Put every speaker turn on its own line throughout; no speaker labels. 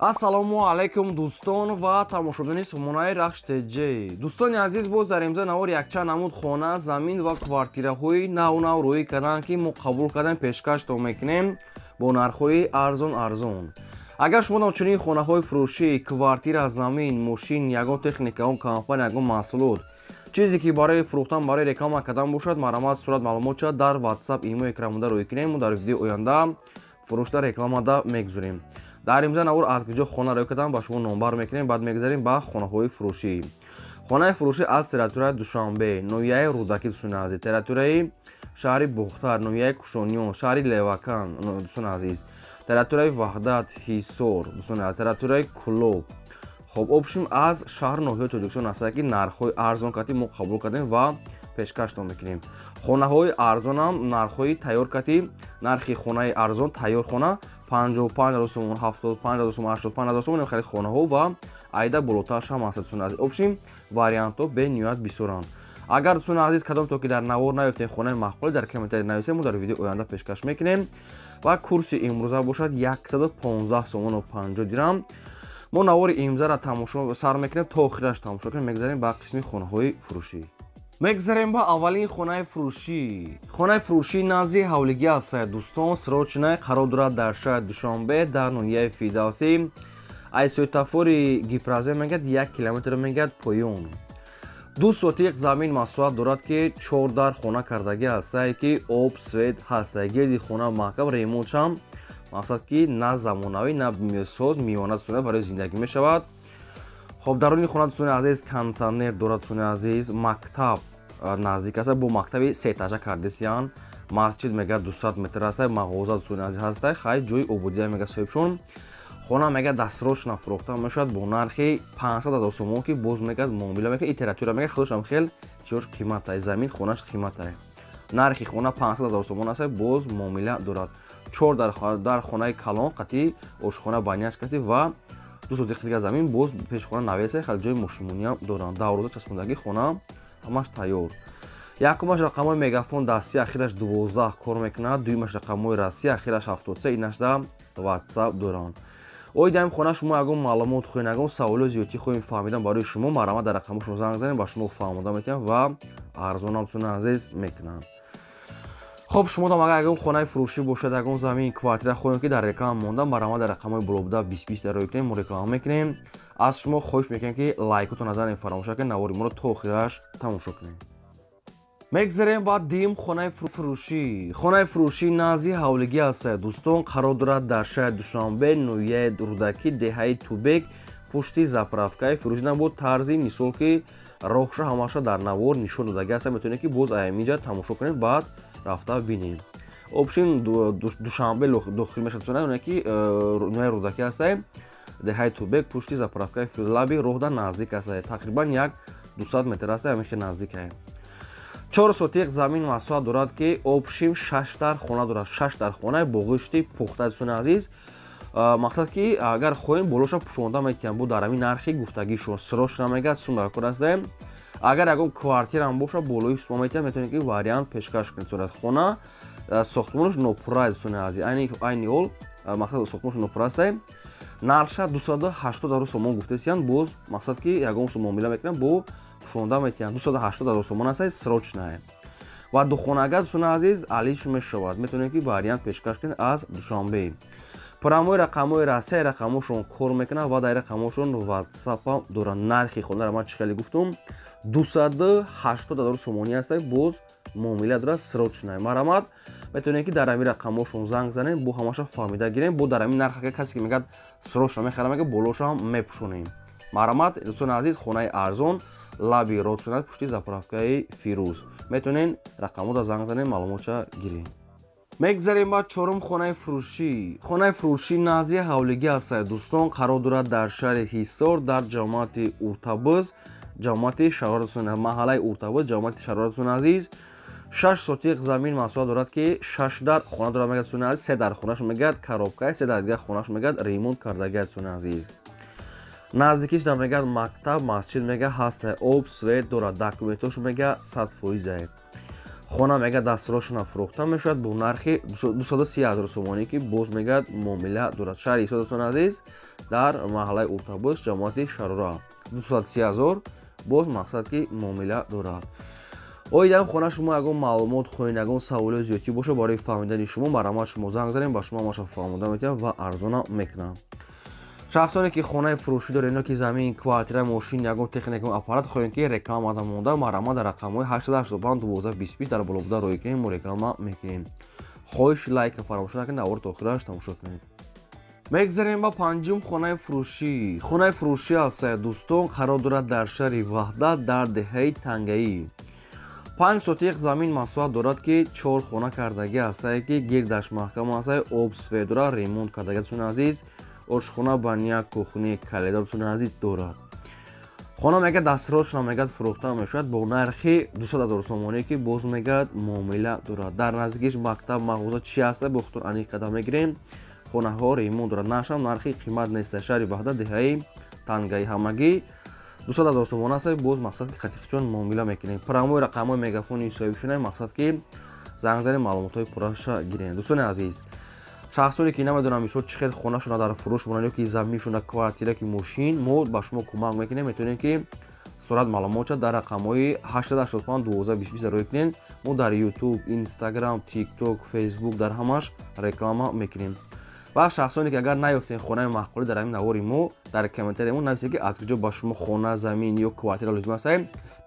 Ассалому алайкум, дӯстон ва тамошобинони сомонаи Рахш ТЖ. Дӯстони азиз, боз дар имза навор якчанд намуд хона, замин ва квартираҳои нав-нав рӯӣ карданд, ки мо қабул кардем, пешкаштон мекунем бо нархҳои арзон арзон. Агар шумо чунин хонаҳои фурӯшӣ, квартира, замин, мошин, ягон техника, ягон компания, ягон маҳсулот, чизе ки барои фурӯхтан, барои реклама кардан бошад, марҳамат, сурат, маълумотча дар WhatsApp, имо, экранмонда рӯӣ кунем. Мо дар видеои оянда фурӯшда, рекламада мегузорем. Дар имза навор аз куҷо хона рӯй кардам, ба шумо номбар мекунем. Баъд мегузарем ба хонаҳои фурӯшӣ. Хонаи фурӯшӣ аз территорияи Душанбе, ноҳияи Рӯдакӣ, дӯстони азиз, территорияи шаҳри Бохтар, ноҳияи Кушониён, шаҳри Левакан, дӯстони азиз, территорияи Ваҳдат, Ҳисор, дӯстони азиз, территорияи Кӯлоб. Хоб, общем, аз шаҳру ноҳияи Тоҷикистон ҳастанд, ки нархҳои арзон кати мо қабул кардем ва пешкаштон мекунем. Хонаҳои арзонам нархҳои тайёр кати. Нархи хонаи арзон, тайёр хона 55 ҳазор сомон, 75 ҳазор сомон, 85 ҳазор сомон хеле хонаҳо ва айда болотарш ҳам ҳаст, дӯстони азиз. Общем, вариантҳо бениҳоят бисёранд. Агар, дӯстони азиз, кадом то ки дар навор наёфтем хонаи маъқулӣ, дар комментарий нависем, мо дар видеои оянда пешкаш мекунем. Ва курси имрӯза бошад 115 сомону 50 дирам. Мо навори имзаро тамошо сар мекунем, то охираш тамошо кунем. Мегзарем ба қисми хонаҳои фурӯшӣ. Мегзарем ба аввалин хонаи фурӯшӣ. Хонаи фурӯшӣ назди ҳавлигӣ аст, дӯстон, срочная, қарор дорад дар шаҳри Душанбе, дар ноҳияи Фирдавсӣ. Ай светофори Гипрозем мегӯяд 1 километр мегӯяд поён. 2 сотиқ замин масоҳат дорад, ки чор дар хона кардагӣ ҳастае, ки об, свет ҳастае, гирди хона маҳкам, ремонтшам мақсад ки на замонавӣ, на соз, миёна, дӯстони, барои зиндагӣ мешавад. Хоб, даруни хона, дӯстони азиз, кондитсионер дорад, дӯстони азиз, мактаб наздик аст, бо мактаби сеэтажа кардесиян, масҷид мегӯяд 200 метр аст, мағоза, дӯстони азиз, ҳаста, хай, ҷои ободия мегӯяд соҳибшон. Хона мегӯяд дастсрочно фурӯхта мешавад бо нархи 500 ҳазор сомон, ки боз мегӯяд муомила мекунад. И территория мегӯяд худашам хел чиёш қиматае, замин хонаш қиматае. Нархи хона 500 ҳазор сомон аст, боз муомила дорад. Чор дар хонаи калон қатӣ ошхона, баняш кати ва 2 сотиқи дига замин, боз пеши хона навеса, хеле ҷои мошинмониам доранд. Давроза часпондагӣ, хона ҳамаш тайёр. Якумаш рақамҳои Мегафон дастӣ, ахираш 12 кор мекунад. Дуюмаш рақамҳои Россия, ахираш 73, инашда Ватсап доранд. Оид ҳамин хона шумо ягон маълумот хоҳед, ягон саволои зиёдтӣ хоҳем фаҳмидан барои шумо, марҳамат, дар рақамҳошон занг занем, ба шумо фаҳмода метиҳам ва арзонам, дӯстони азиз, мекунанд. Хоб, шумо дам агар ягон хонаи фурӯшӣ бошад, ягон замин, квартира хоҳем, ки дар реклама монда, марҳамат, дар рақамҳои боло буда 20 20 дар рӯй кунем, мо реклама мекунем. Аз шумо хоҳиш мекунем, ки лайкотон назарем фаромӯш накунед, навори моро то охираш тамошо кунед. Мегзарем ба дуюм хонаи фурӯшӣ. Хонаи фурӯшӣ назди ҳавлигӣ аст, дӯстон, қарор дорад дар шаҳри Душанбе, ноҳияи Рӯдакӣ, деҳаи Тубек, пушти заправкаи фурӯшӣ. Бо тарзи мисол ки роҳша ҳамаша дар навор нишон додагӣ аст, метавонед, ки боз аяинҷа тамошо кунед, баъд рафта бинед. Общем, Душанбе дохил мешавад, ки ноҳияи Рӯдакӣ ҳастае, деҳаи Тубек, пушти заправкаи, лаби роҳда наздик аст, тақрибан як 200 метр аст, ҳамин хел наздикае. 4 сотиқ замин масоҳат дорад, ки общем шаш дар хона дорад, шаш дар хонаи боғишти пухта, дӯстони азиз. Мақсад ки агар хоҳем, болоша пӯшонда метиҳам бо дар ҳамин нархи гуфтагишон. Срочно мегӯяд, сум дар кор астаем. Агар ягон квартираам боша, болои сума метиҳам, метавонед, ки вариант пешкаш кунед. Сурат хона сохтмонаш нопурра, дӯстони азиз, айни ҳол мақсад сохтмонаш нопурра астаем. Нархша 280 ҳазор сомон гуфтесиян, боз мақсад ки ягон сум муомила мекунам, бо пӯшонда метиҳам. 280 ҳазор сомон аст, срочное ва духонага, дӯстони азиз, алиш мешавад, метавонед, ки вариант пешкаш кунед аз Душанбе. Прямой рақамҳои Россия, рақамҳошон кор мекунад ва дар рақамҳошон Ватсапам доранд. Нархи хонаро ман чӣ хеле гуфтум, 280 ҳазор сомонӣ аст, боз муомила дорад, срочное. Марҳамат, метавонед, ки дар ҳамин рақамҳошон занг занем, бо ҳамаша фаҳмида гирем. Бо дар ҳамин нарх касе ки мегӯяд срочно мехарам, мега болошам мепӯшонем. Марҳамат, дӯстони азиз, хонаи арзон, лаби роҳ, пушти заправкаи Фирӯз, метавонед рақамҳода занг занем, маълумотша гирем. Мегзарем ба чорум хонаи фурӯшӣ. Хонаи фурӯшӣ назди ҳавлигӣ аст, дӯстон, қарор дорад дар шаҳри Ҳисор, дар ҷамоати Уртабуз, ҷамоати Шарора, маҳаллаи Уртабуз, ҷамоати Шарора, дӯстони азиз. 6 сотиқ замин масоҳат дорад, ки шаш дар хона дорад, мегӯяд, дӯстони азиз. Се дар хонаш мегӯяд коробка, се дар дигар хонаш мегӯяд ремонт кардагиа, дӯстони азиз. Наздикиш да мегӯяд мактаб, масҷид мегӯяд ҳаста, об, свет дорад, документош мегӯяд 100 фоизае. Хона мега дастрошона фурӯхта мешавад бо нархи 230 ҳазор сомонӣ, ки боз мегӯяд муомила дорад. Шаҳри Ҳисор, дӯстони азиз, дар маҳаллаи Уртабӯз, ҷамоати Шарора, 230 ҳазор, боз мақсад ки муомила дорад. Оид ам хона шумо ягон маълумот хоҳед, ягон саволиёт зиёдтӣ бошад барои фаҳмидани шумо, марҳамат, шумо занг занед, ба шумо ҳамаша фаҳмода метиҳам ва арзона мекунам. Шахсоне ки хонаи фурӯшӣ доред ё ки замин, квартира, мошин, ягон техника, аппарат хоҳем ки рекламада монда, марҳамат, дар рақамҳои 885 12 25 дар боло буда рӯй кунем, мо реклама мекунем. Хоҳиш, лайка фаромӯш накунед, навор то охираш тамошо кунед. Мегзарем ба панҷум хонаи фурӯшӣ. Хонаи фурӯшӣ аст, дӯстон, қарор дорад дар шаҳри Ваҳдат, дар деҳаи Тангаӣ. 5 сотиқ замин масоҳат дорад, ки 4 хона кардагӣ ҳастае, ки гирдаш маҳкам ҳастае, об, свет дорад, ремонт кардагӣ, дӯстони азиз, ошхона, баня, кухни, коридор, дӯстони азиз, дорад. Хона мегӯяд дастрочно мегӯяд фурӯхта мешавад бо нархи 200 ҳазор сомонӣ, ки боз мегӯяд муомила дорад. Дар наздикиш мактаб, мағоза чи ҳаста, бо худтон аниқ карда мегирем. Хонаҳо ремонт дорад, нархшам нархи қимат нест. Шаҳри Ваҳдат, деҳаи Тангаи, ҳамагӣ 200 ҳазор сомон аст, боз мақсад ки қатиқчон муомила мекунем. Прямой рақамҳои мегафони соҳибшуна, мақсад ки занг занем, маълумотҳои пурраша гирем. Дӯстони азиз, шахсоне ки намедонам мисол чӣ хел хонашона дар фурӯш монанд ё ки заминшона, квартира ки мошин, мо ба шумо кӯмак мекунем. Метавонем ки сурат маълумотша дар рақамҳои 885 12 25 рӯй кунем. Мо дар YouTube, Instagram, TikTok, Facebook дар ҳамаш реклама мекунем. Ва шахсоне ки агар наёфтем хонаи маъқулӣ дар ҳамин навори мо, дар комментария мо нависед, ки аз куҷо ба шумо хона, замин ё квартира лозим аст.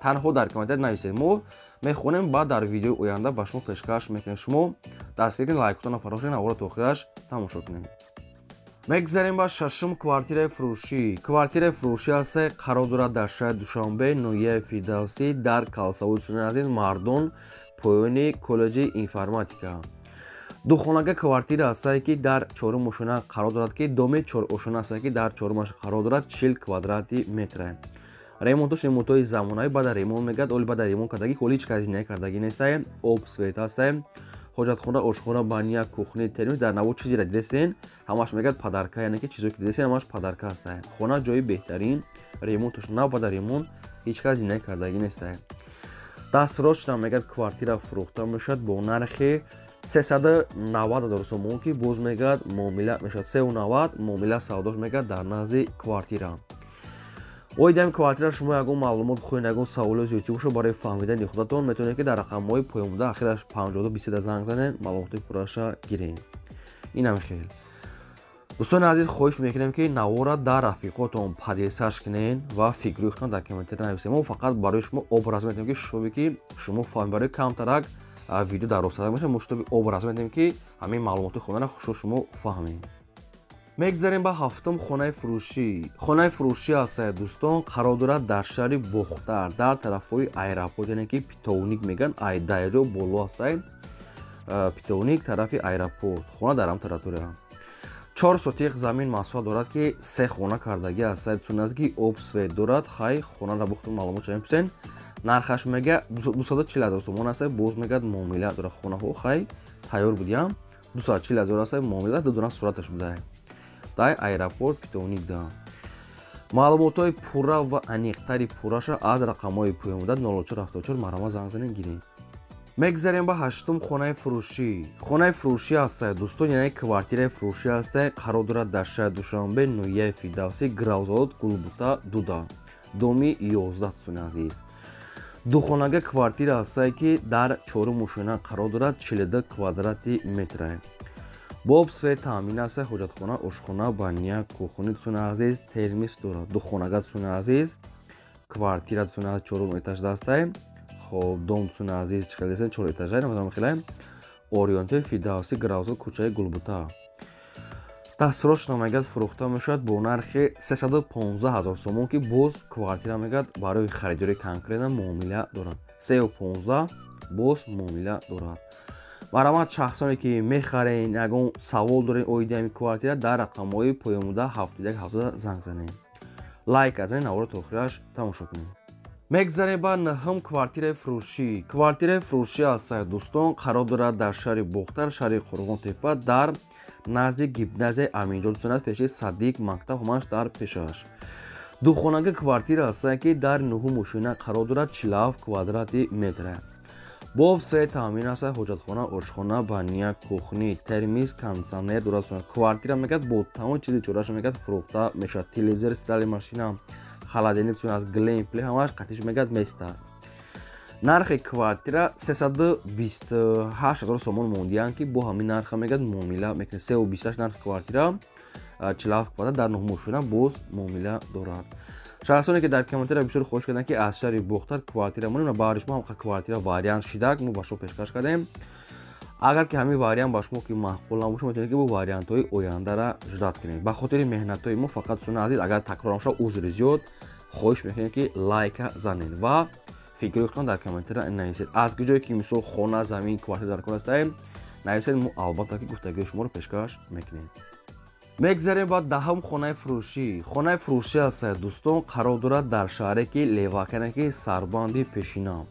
Танҳо дар комментария нависед, мо мехонем, баъд дар видеои оянда ба шумо пешкаш мекунем. Шумо дастгирӣ кунед, лайкотонро фаромӯш накунед, наворро то охираш тамошо кунед. Мегзарем ба шашум квартираи фурӯшӣ. Квартираи фурӯшӣ ҳаста, қарор дорад дар шаҳри Душанбе, ноҳияи Фирдавсӣ, дар Калсаводи, дӯстони азиз, мардон, поёни коллеҷи информатика. Духонага квартира ҳастае, ки дар чорум ошона қарор дорад, ки доми чорошона ҳастае, ки дар чорумаш қарор дорад, 40 квадрати метра. Ремонтош ремонтҳои замонавӣ, баъда ремонт мегӯяд, оли баъда ремонт кардагӣ, ҳоли ҳеҷ кас зиндагӣ кардагӣ нестае. Об, свет ҳастае, ҳоҷатхона, ошхона, баня, кухни, термис. Дар наво чизеро дидесен, ҳамаш мегӯяд подарка, яъне ки чизое ки дидесен, ҳамаш подарка ҳастае. Хона ҷои беҳтарин, ремонтош нав, баъда ремонт ҳеҷ кас зиндагӣ кардагӣ нестае. Дастрочно мегӯяд квартира фурӯхта мешавад бо нархи 390 ҳазор сомон, ки боз мегӯяд муомила мешавад. 390 муомила савдош мегӯяд дар назди квартира. Оид ҳами квартира шумо ягон маълумот хоҳед, ягон саволиё зиёдтӣ бошад барои фаҳмидани худатон, метавонед ки дар рақамҳои поёнбуда ахираш 52 20 занг занед, маълумотҳои пурраша гиред. Инам хел. Дӯстони азиз, хоҳиш мекунем, ки навора дар рафиқотон поделиться кунед ва фикрҳои худтон дар комментария нависед. Мо фақат барои шумо образ метавонем, ки шобе ки шумо фаҳмед, барои камтарак видео дарозтарак мешавад, мо шутоби образ метавонем, ки ҳамин маълумоти хонаро хушо шумо фаҳмед. Мегзарем ба ҳафтум хонаи фурӯшӣ. Хонаи фурӯшӣ ҳастае, дӯстон, қарор дорад дар шаҳри Бохтар, дар тарафҳои аэропорт, яъне ки Питовник мегӯянд, ай дарё боло ҳастае, Питовник тарафи аэропорт, хона дар ҳам территория. 4 сотиқ замин масоҳат дорад, ки се хона кардагӣ ҳастае, дӯстони азиз, ки об, свет дорад. Хай, хонаро бухтун маълумот шавем, пурсен. Нархаш мега 240 ҳазор сомон ҳастае, боз мегӯяд муомила дорад. Хонаҳо хай тайёр будиям, 240 ҳазор ҳастае, муомила ду дона сураташ будае дар аэропорт Питовник да. Маълумотҳои пурра ва аниқтари пурраша аз рақамҳои поёнбуда 0474 марҳамат, занг занед, гиред. Мегзарем ба ҳаштум хонаи фурӯшӣ. Хонаи фурӯшӣ ҳастае, дӯстон, яъне квартираи фурӯшӣ ҳастае, қарор дорад дар шаҳри Душанбе, ноҳияи Фирдавсӣ, Гравзавод, Гулбута дуда, доми 11, дӯстони азиз. Духонага квартира ҳастае, ки дар чорум ошона қарор дорад, 42 квадрати метра. Бо об, свет таъмин аст, ҳоҷатхона, ошхона, баня, кухни, дӯстони азиз, термис дорад. Духонага, дӯстони азиз, квартира, дӯстони азиз, чорум этаж дастае. Хоб, дом, дӯстони азиз, чӣ хел дестен, чор этажа, намедонам хеле. Ориентир Фирдавсӣ, Гравзод, кӯчаи Гулбута. Дастрочно мегӯяд фурӯхта мешавад бо нархи 315 ҳазор сомон, ки боз квартира мегӯяд барои харидори конкретно муомила дорад. 315 боз муомила дорад. Марҳамат, шахсоне ки мехарен, ягон савол дорен оиди ҳами квартира, дар рақамҳои поёнбуда 71 70 занг занед, лайк занед, наворро то охираш тамошо кунед. Мегзарем ба нӯҳум квартираи фурӯшӣ. Квартираи фурӯшӣ ҳастае, дӯстон, қарор дорад дар шаҳри Бохтар, шаҳри Қурғонтепа, дар назди гимназияи Аминҷон, дӯстон, пеши садик, мактаб ҳамаш дар пешаш. Духонага квартира ҳастае, ки дар нӯҳум ошина қарор дорад, 47 квадрати метра. Боб се таъмин аст, ҳоҷатхона, ошхона, баня, кухни, термис, кондиционер дорад. Квартира мегӯяд бо тамоми чизи чорааш мегӯяд фурӯхта мешавад. Телевизор, стиральный машина, холодильник аз глемпле ҳамааш қатиш мегӯяд места. Нархи квартира 328 000 сомон мондиянд, ки бо ҳамин нарха мегӯяд муомила мекунад. 328 нархи квартира, 47 квадрат дар нӯҳмошина боз муомила дорад. Шахсоне ки дар комментария бисёр хоҳиш карданд, ки аз шаҳри Бохтар квартира монем, баҳри шумо ҳамқа квартира вариант шидак мо ба шумо пешкаш кардем. Агар ки ҳамин вариант ба шумо ки маъқул набошад, метавонед ки бо вариантҳои ояндара ждать кунед. Ба хотири меҳнатҳои мо фақат, дӯстони азиз, агар такрор шавад, узри зиёд, хоҳиш мекунем, ки лайка занед ва фикрҳои худтон дар комментария нависед. Аз куҷое ки мисол хона, замин, квартира дар кор ҳастаем, нависед, мо албатта ки гуфтагиҳои шуморо пешкаш мекунем. Мегзарем ба даҳум хонаи фурӯшӣ. Хонаи фурӯшӣ аст, дӯстон, қарор дорад дар шаҳре ки Левакане, ки сарбанди пешина.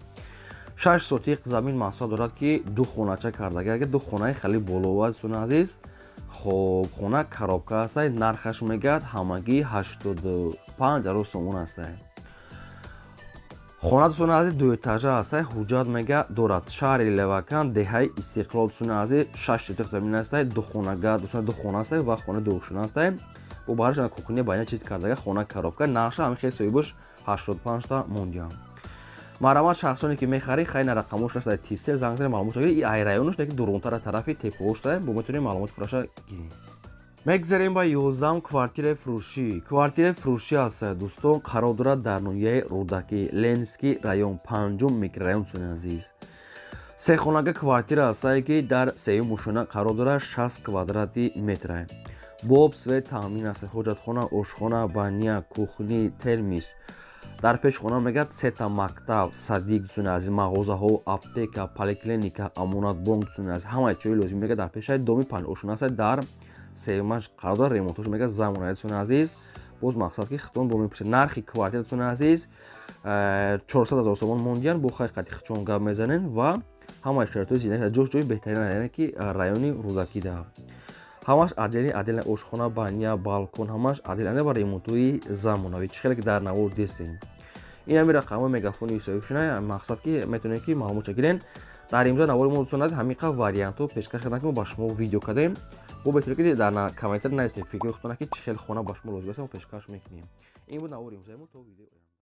6 сотиқ замин масоҳат дорад, ки ду хонача кардага, ду хонаи хеле болова, дӯстони азиз. Хоб, хона коробка аст, нархаш мегӯяд ҳамагӣ 85 000 сомон аст. Хона, дӯстони азиз, дуэтажа аст, ҳуҷҷат мега дорад. Шаҳри Левакан, деҳаи Истиқлол, дӯстони азиз, 6 сотиқ замин аст, духонага, дӯстони, ду хона аст ва хона дуошона аст. Бо бараш кухня байна чиз кардага, хона коробка, нархша ҳамин хел соҳибаш 85та мондиям. Марҳамат, шахсоне ки мехарӣ, хайна рақамош аст, тизтез занг занед, маълумот гиред. И ай районош ки дурунтара тарафи тепоошта бо метавонем маълумоти пурраша гирем. Мегзарем ба 11-ум квартираи фурӯшӣ. Квартираи фурӯшӣ аст, дӯстон, қарор дорад дар ноҳияи Рӯдакӣ, Ленинский район, панҷум микрорайон, дӯстони азиз. Сехонага квартира астае, ки дар сеюм ошёна қарор дорад, 60 квадрати метра. Бо об, свет таъмин аст, ҳоҷатхона, ошхона, баня, кухни, термис. Дар пеши хона мегӯяд сета мактаб, садик, дӯстони азиз, мағозаҳо, аптека, поликлиника, Амонатбонк, дӯстони азиз, ҳамаи чои лозим мегӯяд дар пешаи доми панҷошона аст, дар сеюмаш қарор дорад. Ремонтош мегӯяд замонаи, дӯстони азиз. Боз мақсад ки хитон бо мепурсед. Нархи квартира, дӯстони азиз, 400 000 сомон мондиян. Бо хай қати хичон гап мезанем ва ҳамаи шароитҳои зиндагӣ ҷош ҷои беҳтарин, яъне ки райони Рӯдакида ҳамаш отдельный отдельный ошхона, баня, балкон, ҳамаш отдельный ва ремонтҳои замонавӣ, чӣ хеле ки дар навор дестем. Ин ҳами рақамҳои мегафони ҳисобишуна, мақсад ки метавонед ки маълумотша гирен. Дар имзои навори мо, дӯстони азиз, ҳамин қадр вариантҳо пешкаш кардам, ки мо ба шумо видео кардем. Бо беҳтаре ки дар комментар нависед фикри худтона, ки чӣ хел хона ба шумо лозим аст, мо пешкаш мекунем. Ин буд навори имзои мо. То видео.